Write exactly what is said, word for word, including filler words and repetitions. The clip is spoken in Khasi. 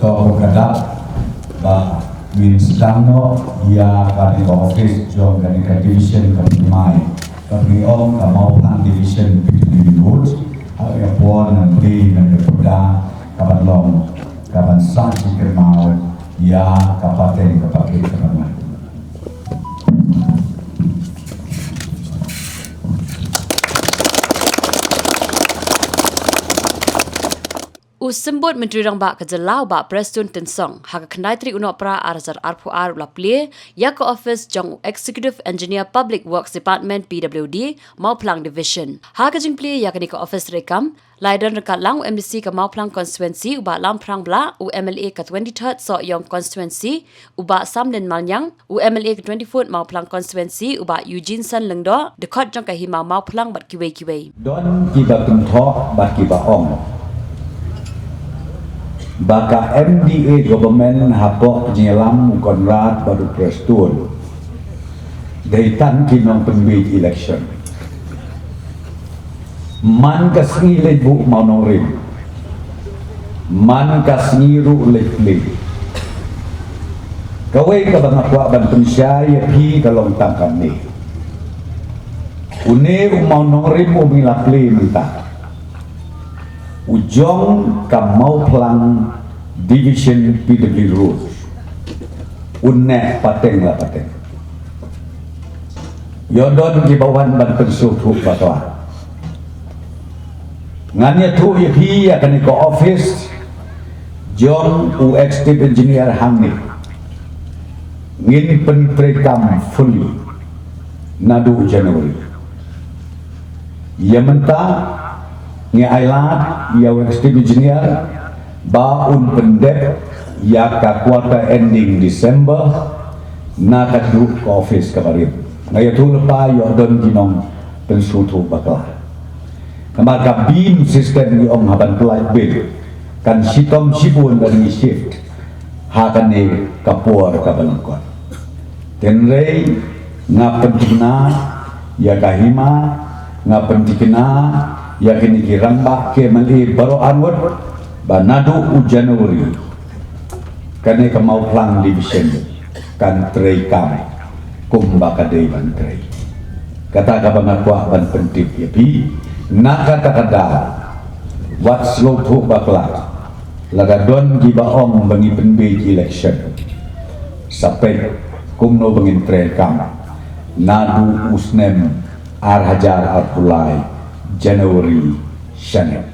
To ka dap ba ngin sdang noh ïa kane ka office jong kane ka division ka pynmai, ka pynmai ong ka Mawphlang Division P W D Road. Ha ka por ngan plie na ka pyrda ka ban long ka ban sah shi kynmaw ïa ka pateng ka paket ka ban long. U Symbud Myntri Rangbah ka Jylla u Bah Prestone Tynsong ha ka khyndai tarik u Nohprah ar hajar arphew ar u la plie ïa ka office jong u Executive Engineer Public Works Department P W D Mawphlang Division. Ha ka jingplie ïa kane ka office treikam la ïadon ryngkat lang u M D C ka Mawphlang Constituency u Bah Lamphrang Blah, u M L A ka twenty-third Sohiong Constituency u Bah Samlin Maliang, u M L A ka twenty-fourth Mawphlang Constituency u Bah Eugene San Lyngdoh, dkhot jong ka Hima Mawphlang bad kiwei kiwei. Don kiba kynthoh bad kiba ong ba ka M D A government hapoh ka jingïalam u Conrad bad u Prestone dei tang ki nongpynbeit election. Man ka sngi leit buh mawnongrim, man ka sngi ruh leit plie. Kawei kaba nga kwah ban pynshai ïa phi ka long tang kane. Une u mawnongrim uba ngi la plie mynta u jong ka Mawphlang Division P W D Road. Un neh pateng la pateng. Ïoh don kiba wan ban pynsngewthuh bakla. Ngan ïathuh ïa phi ïa kane ka office jong u Executive Engineer hangne ngin pyntreikam fully naduh January. Ïa mynta ngi ailad ïa u Executive Engineer ba un pyndep ïa ka quarter ending December na kajuh ka office kaba rim. Nga ïathuh lypa ïoh don ki nongpynsngewthuh bakla. Namar ka beam system ngi ong ha ban pyllait bill kan shitom shibun lada ngi shift ha kane ka por kaba lyngkot. Hynrei nga pynthikna ïa ka Hima, nga pynthikna ïa kine ki rangbah ki M L A baroh arngut ba naduh u January kane ka Mawphlang Division kan treikam kumba ka dei ban trei. Kata kaba nga kwah ban pyntip ïa phi na kata ka daw, wat sngewthuh bakla. Lada don kiba ong ba ngi pynbeit election, sa peit kumno ba ngin treikam naduh u snem ar hajar arphew lai January shane.